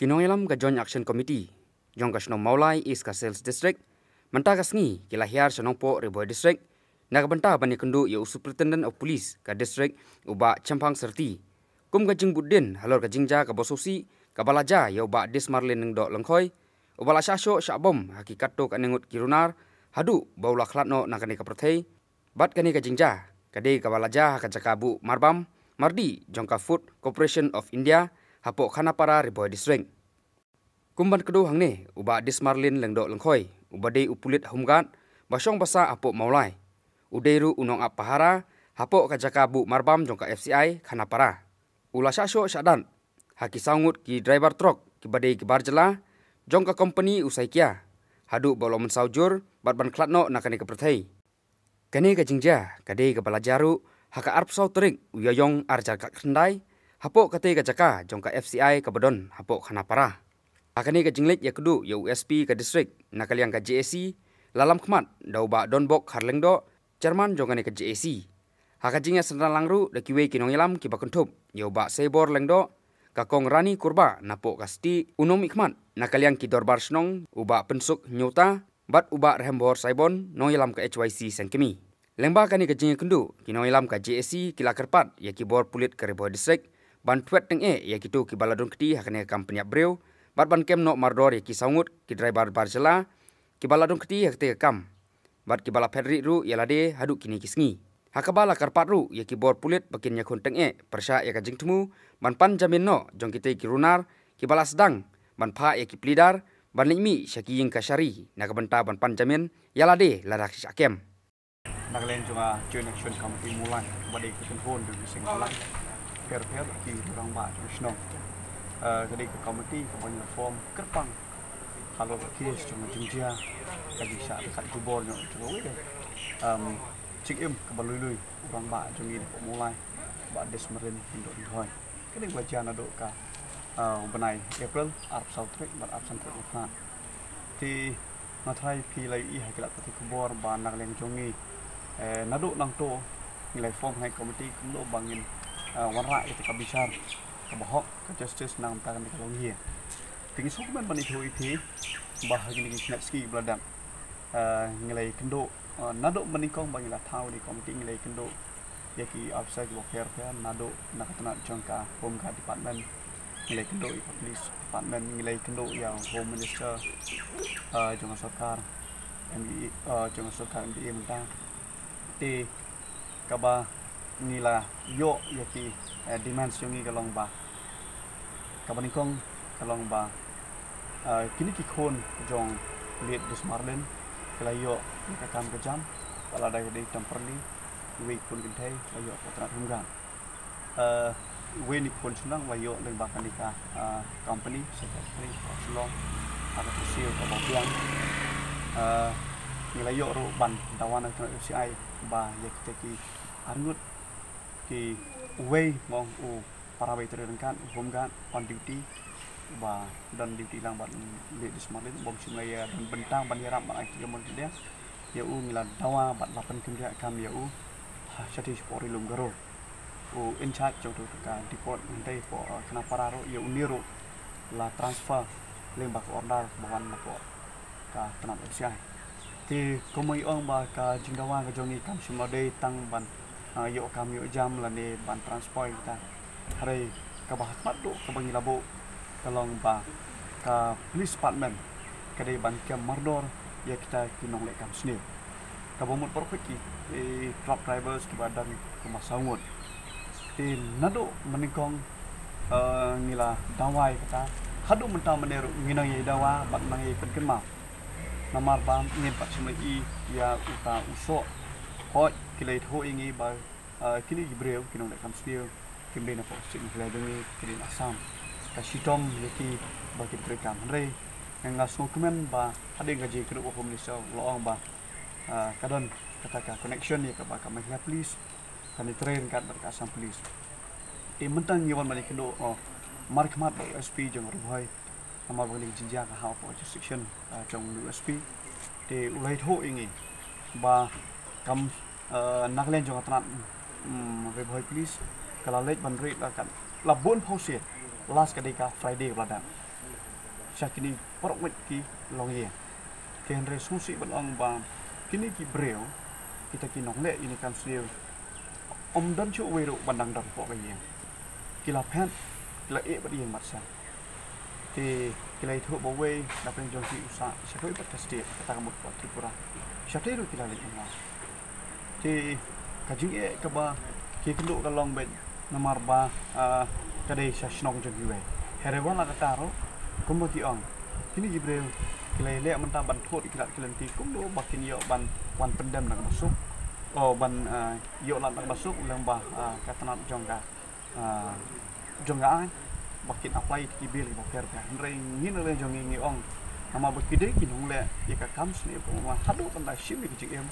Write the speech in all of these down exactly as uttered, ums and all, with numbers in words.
Ki nongïalam ka Joint Action Committee jong ka shnong Mawlai, East Khasi Hills District, mynta ka sngi ki la hiar sha Nongpoh, Ri Bhoi District, na ka bynta ban ïakynduh ïa u Superintendent of Police ka district, u Bah Chemphang Syrti, kum ka jingbud dien halor ka jingjia kaba sngewsih kaba la jia ïa u Bah Dismarlin Lyngdoh Lyngkhoi, uba la shah shoh shah bom ha ki katto katne ngut ki runar, haduh ba u la khlad noh na kane ka pyrthei. Bad kane ka jingjia ka dei kaba la jia ha ka jaka buh marbam mardih jong ka Food Corporation of India, hapoh Khanapara, Ri Bhoi District. Kum ban kdew hangne, u Bah Dismarlin Lyngdoh Lyngkhoi, uba dei u pulit home guard ba shong ba sah hapoh Mawlai, u dei ruh u nongap pahara hapoh ka jaka buh marbam jong ka F C I Khanapara, u la shah shoh shah dat ha ki saw ngut ki driver truck kiba dei ki bar jylla jong ka company u Saikia, haduh ba u la mynsaw jur bad ban khlad noh na kane ka pyrthei. Kane ka jingjia ka dei kaba la jia ruh ha ka arphew saw tarik u Ïaïong arhajar khatkhyndai, hapoh katei ka jaka jong ka F C I kaba don hapoh Khanapara. Ha kane ka jingleit ïakynduh ïa u S P ka district na ka liang ka J A C, la lamkhmat da u Bah Donbok Kharlyngdoh, Chairman jong kane ka J A C. Ha ka jingïasynran lang ruh da kiwei ki nongïalam kiba kynthup ïa u Bah Seibor Lyngdoh, ka Kong Rani Kurbah napoh ka Stieh, u nongmihkhmat na ka liang ki dorbar shnong u Bah Pynsuk Hynñiewta, bad u Bah Rehembhor Saibon, nongïalam ka H Y C Sengkmie. Lyngba kane ka jingïakynduh, ki nongïalam ka J A C ki la kyrpad ïa ki bor pulit ka Ri Bhoi District ban thwet tyngeh ïa kito kiba la don kti ha kane ka kam pynïap briew, bad ban kem noh mardor ïa ki saw ngut ki driver bar jylla kiba la don kti ha katei ka kam, bad kiba la phet rieh ruh ïa lade haduh kine ki sngi. Ha kaba la kyrpad ruh ïa ki bor pulit ba kin ïakhun tyngeh pyrshah ïa ka jingthmu ban pan jamin noh jong kitei ki runar kiba la sdang ban phah ïa ki pleader ban leit mih sha ki ïing kashari na ka bynta ban pan jamin ïa lade lada ki shah kem. Na ka liang jong ka Joint Action Committee Mawlai, ba dei ka kynhun jong ki seng bhalang pher pher, ki rangbah jong ka shnong. Eh, ka dei ka committee kaba ngi la form kyrpang halor ka case jong ka jingjia ka jingshah ryngkat jubor jong ka, jong kawei ka, em, jingim kaba lui lui u rangbah jong ngi napoh Mawlai, Bah Dismarlin Lyngdoh Lyngkhoi. Ka dei kaba jia naduh ka, eh, u bnai April, arphew saw tarik bad arphew san tarik u Khnat. Te nga tharai phi la ïohi ha ki lad pathai khubor ba na ka liang jong ngi, eh, naduh nangto ngi la form ha ka committee kumno ba ngin, eh, wanrah ïa ka bishar kaba hok, ka justice na ka bynta kane ka longïing. Te ngi sngewkmen ban ïathuh ïa phi ba ha kine ki khyndai sngi kiba la dep, eh, ngi la ïakynduh, eh, naduh mynnyngkong ba ngi la thaw ïa ka committee ngi la ïakynduh ïa ki officer kiba pher pher, naduh na ka tnat jong ka Home Guard Department, ngi la ïakynduh ïa ka Police Department, ngi la ïakynduh ïa u Home Minister, eh, jong ka sorkar M D A, eh, jong ka sorkar M D A mynta. Te kaba ngi la ïoh ïa ki, eh, demands jong ngi ka long ba, kaba nyngkong ka long ba, eh, kine ki khun jong late Dismarlin ki la ïoh ïa ka kam ka jam, ba la dei, dei temporarily, iwei i khun kynthei la ïoh ka tnat Home Guard. Eh, iwei i khun shynrang la ïoh lyngba kane ka, eh, company, secretary, ka Shillong, ha ka Tehsil kaba biang. Eh, ngi la ïoh ruh ban dawa na ka F C I ba ïa kita ki arngut, ki, uwei mo u para ba ïatrei ryngkat, u Home Guard on duty, ba don duty lang bad late Dismarlin, bym shym la ïa don bynta ban ïarap bad ai ka jingmon ka diang. Ïa u ngi la dawa bad la pynkynriah kam ïa u ha, shatei shapoh Ri Lum Garo. U in charge jong uta ka depot hangtei hapoh, eh, Khanapara ruh, ïa une ruh la transfer lyngba ka order ba wan napoh ka tnat F C I. Te kumba ngi ong ba ka jingdawa ka jong ngi kam shym la dei tang ban, ah, ïoh kam ïoh jam lane ban transfer ïa kita. Hynrei kaba hakhmat duh kaba ngi la buh ka long ba ka police department ka dei ban kem mardor ïa kita ki nongleh kam sniew. Kaba mut baroh ki, eh, truck drivers kiba don kumba saw ngut. Te naduh mynnyngkong, eh, ngi la dawa ïa kata, haduh mynta mynne ruh ngi nang ïa dawa bad nang ïa pynkynmaw. Namar ba ngim pat shym la ïohi ïa uta u soh. Hooid ki la ïathuh ïa ngi ba, eh, kine ki briew ki nongleh kam sniew kim dei napoh state Meghalaya jong ngi, ki dei na Assam. Ka shitom ïa ki ba ki trei kam, hynrei nga sngewkmen ba hadien ka jingïakynduh u Home Minister u la ong ba, eh, ka don kata ka connection ïa kaba ka Meghalaya Police kan ïatrei ryngkat bad ka Assam Police. Te mynta ngi wan ban ïakynduh, oh, markhmat bad u S P jong Ri Bhoi, namar ba kane ka jingjia ka hap hapoh jurisdiction, ah, jong u S P. Te u la ïathuh ïa ngi ba kam, ah, na ka liang jong ka tnat, mm, Ri Bhoi Police ka la leit ban raid la, kan la bun phew sien, last ka dei ka Friday ba la dep. sha kine parok wit ki longïing. Te hynrei sngewsih ban ong ba kine ki briew, kita ki nongleh ïa kane ka kam sniew, ym don shuh uwei ruh ban dang don hapoh ka ïing. Ki la phet, ki la ïeh bad ïing bad sem. Te ki la ïathuh ba uwei na pdeng jong ki u sah shatei bad ka state, kata ka mut ka Tripura. Shatei ruh ki la leit ban wan. Te ka jingeh kaba ki kynduh ka long beit namar ba, ah, ka dei sha shnong jong kiwei. Hynrei wat la kata ruh, kumba ki ong, kine ki briew ki la ïaleh mynta ban thut ïa ki lad ki lynti kumno ba kin ïoh ban wan pyndem na kaba suk. Oh, ban, ah, ïoh lad na kaba suk, lem ba, ah, ka tnat jong ka, ah, jong ka aiñ ba kin apply ïa ki bill kiba pher pher. Hynrei ngi na liang jong ngi ngi ong, namar ba ki dei ki nongleh ïa ka kam sniew, kumba haduh ban da shim ïa ka jingim,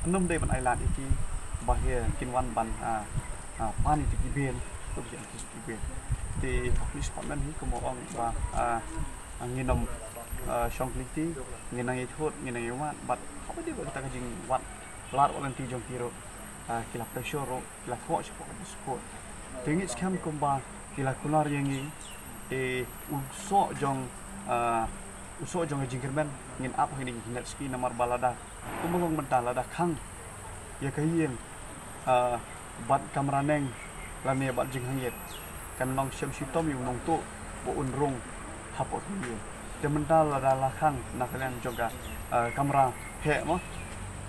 ym dei ban ailad ïa ki ba hi kin wan ban, ah, ah, pan ïa ki bill, to ki ki bill. Te ka police department hi kumba ong ba, ah, ah, ngin ym, ah, shong kylli, ngin nang ïathut, ngin nang ïawad, bad haba dei ba kata ka jingwad lad wad lynti jong ki ruh, ah, ki la pressure ruh, ki la thoh shapoh ka district court. Te ngi skhem kumba ki la kular ïa ngi, te u soh jong, ah, u soh jong ka jingkyrmen ngin ap ha kine ki khyndai sngi namar ba lada kumba long mynta lada khang ïa ka ïing, ah, bad kamra neng lane bad jinghangiet, kan long shem shitom ïa u nongtuh ba un rung hapoh ka ïing. Te mynta lada la khang na ka liang jong ka, ah, kamra heh mo,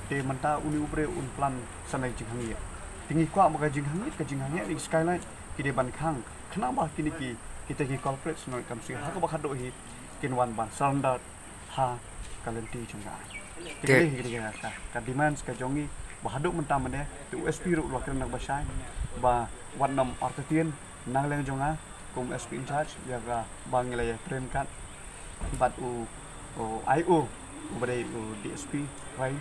te mynta une u briew un plan sha na ka jinghangiet. Te ngi kwah ba ka jinghangiet, ka jinghangiet ïa ki skylight ki dei ban khang, khnang ba kine ki, kita ki culprits nongïalam sniew ha kaba khadduh hi kin wan ban surrender ha ka lynti jong ka aiñ. Te ka dei hi ka, ka, ka demands ka jong ngi ba haduh mynta mynne, te u S P ruh u la kren na kaba shai ba wat nym artatien na liang jong nga kum S P in charge, ïa kaba ngi la ïa train kat bad u, u I O uba dei u D S P Rain.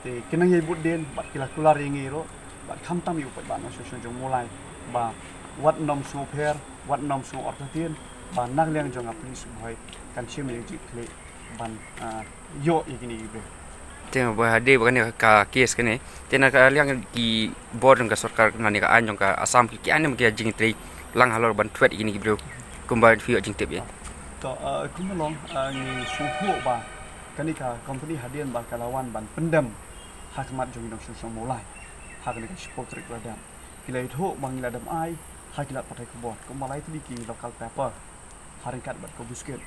Te ki nang ïa bud dien bad ki la kular ïa ngi ruh bad khamtam ïa u paidbah nongshong shnong jong Mawlai ba wat nym sngewpher, wat nym sngew artatien, ba na liang jong ka police Bhoi kan shim ïa ka jingkitkhlieh ban, ah, ïoh ïa kine ki briew. Te ba hadien ba kane ka case kane, te na ka liang ki bor jong ka sorkar, na ne ka aiñ jong ka Assam, ki, ki aiñ ne ki jingtrei lang halor ban thwet ïa kine ki briew kumba phi ïoh jingtip ïa? To, ah, kumba long, ah, ngi sngewthuh ba kane ka company hadien ba ka la wan ban pyndem ha khmat jong ki nongshong shnong Mawlai ha kane ka shiphew tarik Lber, ki la ïathuh ba ngi la dem ai ha ki lad pathai khubor kumba la ïathuh da ki local paper ha ryngkat bad ka Buskit.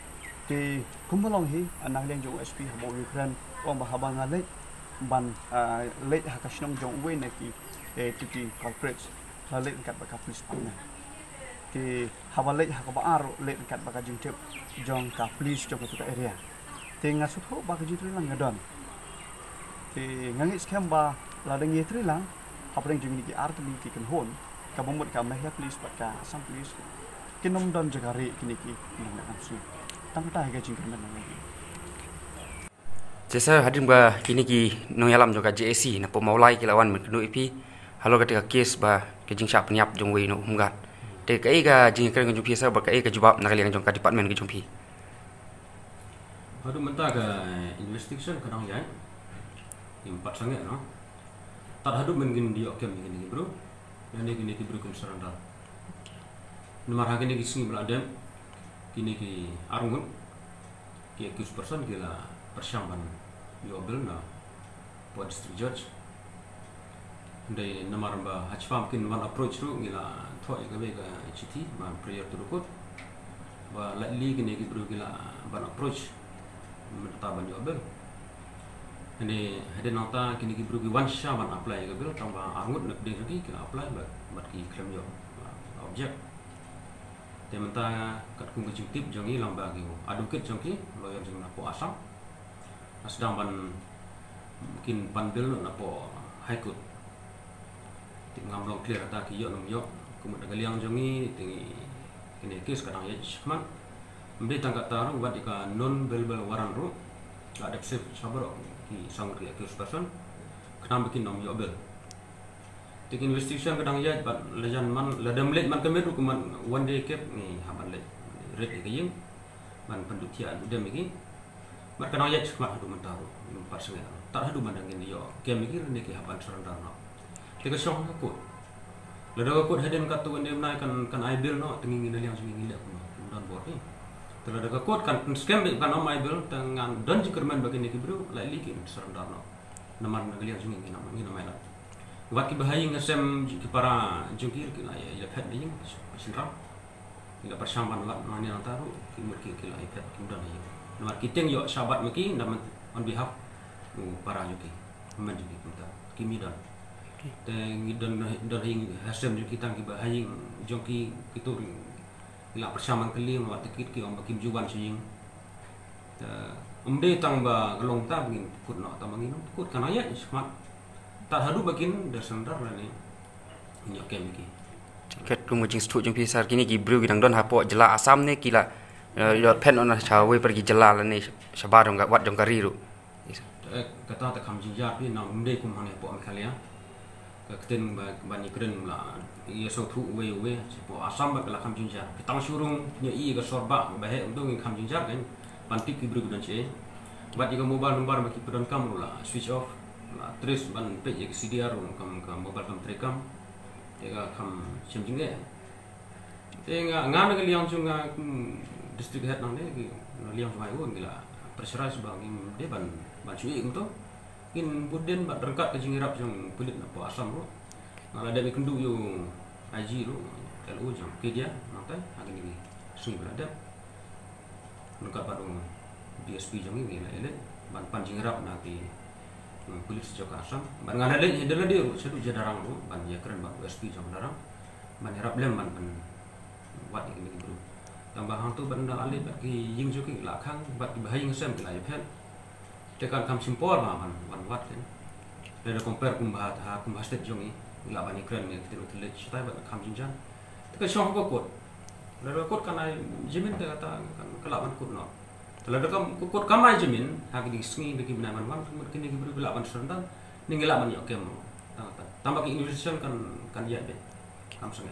Te kumba long hi, na liang jong u S P haba u ïakren, u ong ba haba nga leit ban, ah, leit ha ka shnong jong uwei na ki, eh, ki culprits, la leit ryngkat bad ka police department. Te haba leit ha kaba ar, leit ryngkat bad ka jingtip jong ka police jong kata ka area. Te nga sngewthuh ba ka jingtrei lang ka don. Te nga ngeit skhem ba lada ngi trei lang hapdeng jong kine ki ar tylli ki kynhun, kaba mut ka Meghalaya Police bad ka Assam Police, kin ym don jaka rieh kine ki nongïalam sniew. Tang kata hi ka jingkyrmen na ngi. Te sir, hadien ba kine ki nongïalam jong ka J A C na poh Mawlai ki la wan ban kynduh ïa phi halor kata ka case ba ka jingshah pynïap jong uwei na u home guard, te kaei ka jingkren ka jong phi sir, bad kaei ka jubab na ka liang jong ka department ka jong phi? Haduh mynta ka investigation ka dang ïaid. Ngim pat sangeh noh. Tad haduh mynta ngin ïoh kem ïa kine ki briew, lane kine ki briew kin surrender. Namar ha kine ki sngi ba la dep, kine ki arngut ki accused person ki la pyrshang ban ïoh bail na poh district judge. Hynrei namar ba ha shipam kin wan approach ruh, ngi la thoh ïa kawei ka chithi ba prayer to the court ba likely kine ki briew ki la ban approach mynta ban ïoh bail. Hynrei hadien nangta kine ki briew ki wan sha ban apply ïa ka bail, tang ba arngut na pdeng jong ki ki la apply bad, bad ki khlem ïoh, uh, object. Te mynta katkum ka jingtip jong ngi lyngba ki advocate jong ki, lawyer jong ngi na poh Assam, la sdang ban kin pan bail noh na poh High Court. Te ngam long clear kata ki ïoh ne ym ïoh. Kumta na ka liang jong ngi te ngi, kine case ka dang ïaid shakhmat. Ym dei tang kata ruh, wat ïa ka non bailable warrant ruh la dep serve sha baroh ki saw ngut ki accused person, khnang ba kin ym ïoh bail. Te ka investigation ka dang ïaid bad la jan man, la dem leit man ka miet ruh, kumta one day cab ngi hap ban leit raid ïa ka ïing ban pynduh thiah pynduh dem ïa ki. Bad ka dang ïaid shakhmat haduh mynta ruh, ngim pat sangeh. Tad haduh mynta ngin ïoh kem ïa ki lane ki hap ban surrender noh. Te ka shong ha ka court. Lada ka court hadien katto katne bnai kan, kan ai bail noh, te ngi na liang jong ngi ngin leh kumno, ngim don bor hi. Te lada ka kot kan pynskhem bad kan ym ai bail, te ngan don jingkyrmen ba kine ki briew la ïa leit kin surrender noh. Namar na ka liang jong ngi ngin ym, ngin ym ai lad. Wat ki bahaïing hasem ki para jong ki ki la ïa, ïa phet na ïing, shynrang. Ki la pyrshang ban wad na ne nangta ruh, ki mut ki, ki la ïa phet, kim don ha ïing. Namar ki tieng ïoh shah bat ma ki, namar on behalf u para jong ki, hynmen jong ki kumta. Kim ïa don. Te ngi don, don ha ïing hasem jong ki tang ki bahaïing jong ki, kito ruh ki la pyrshang ban kylli, wat te kit ki ong ba kim ju wan sha ïing. Te ym dei tang ba ka long ta ba ngin pynkut noh, tang ba ngin pynkut kan ïa shmat. Tad haduh ba kin da surrender lane ngin ïoh kem ïa ki. Kat kum ka jingsngewthuh jong phi sir, kine ki briew ki dang don hapoh jylla Assam ne ki la, eh, ïoh phet noh na sha wei pat ki jylla lane shabar jong ka, wat jong ka ri ruh? Eh, kata te kham jynjar phi, nang ym dei kum hangne hapoh Meghalaya. Ka ktien ba, ban ïakren la ïa sngewthuh uwei uwei, shapoh Assam bad ka la kham jynjar. Phi tang shu rung pynïohi ka sor bah ba heh, kumto ngin kham jynjar kan. Ban tip ki briew ki don shaei. Bad ïa ka mobile number ba ki pyndonkam ruh la switch off. La trace ban peit ïa ka C D R ruh kam, ka mobile kam treikam. Te ka kham shem jingeh. Te nga, nga na ka liang jong nga kum district head nangne, ki, na liang jong nga, ngi la pressurize ba ngim dei ban, ban shu ïeh kumto. Ngin bud dien bad ryngkat ka jingïarap jong pulit na poh Assam ruh. Nga la dep ïakynduh ïa u I G ruh, L O jong Kedia, nangta ha kine ki sngi ba la dep. Ryngkat bad u D S P jong ngi, ngi la ïaleit ban pan jingïarap na ki, hmm, pulit jong ka Assam. Bad nga la leit ïa da lade ruh shaduh Jadarang ruh ban ïakren bad u S P jong Jadarang ban ïarap lem ban, ban wad ïa kine ki briew. Tang ba hangto ban da leit bad ki ïing jong ki la khang, bad ki bahaïing hasem ki la ïaphet. Te kan kham shim por ba ban, ban wad kan. Lada compare kum ba ha, kum ha state jong ngi, ngi lah ban ïakren ïa ki ktien u thylliej shatai bad kham jynjar. Te ka shong ha ka kot. Lada ka kot kan ai jingmyntoi, kata kan, ka lah ban kut noh. Te lada ka kot kam ai jingmyntoi ha ki ding sngi, da ki bnai ban wan, ka mut kine ki briew ki lah ban surrender, ne ngi lah ban ïoh kem. Tang, tang, tang ba ki investigation kan, kan ïaid beit. Kam sangeh.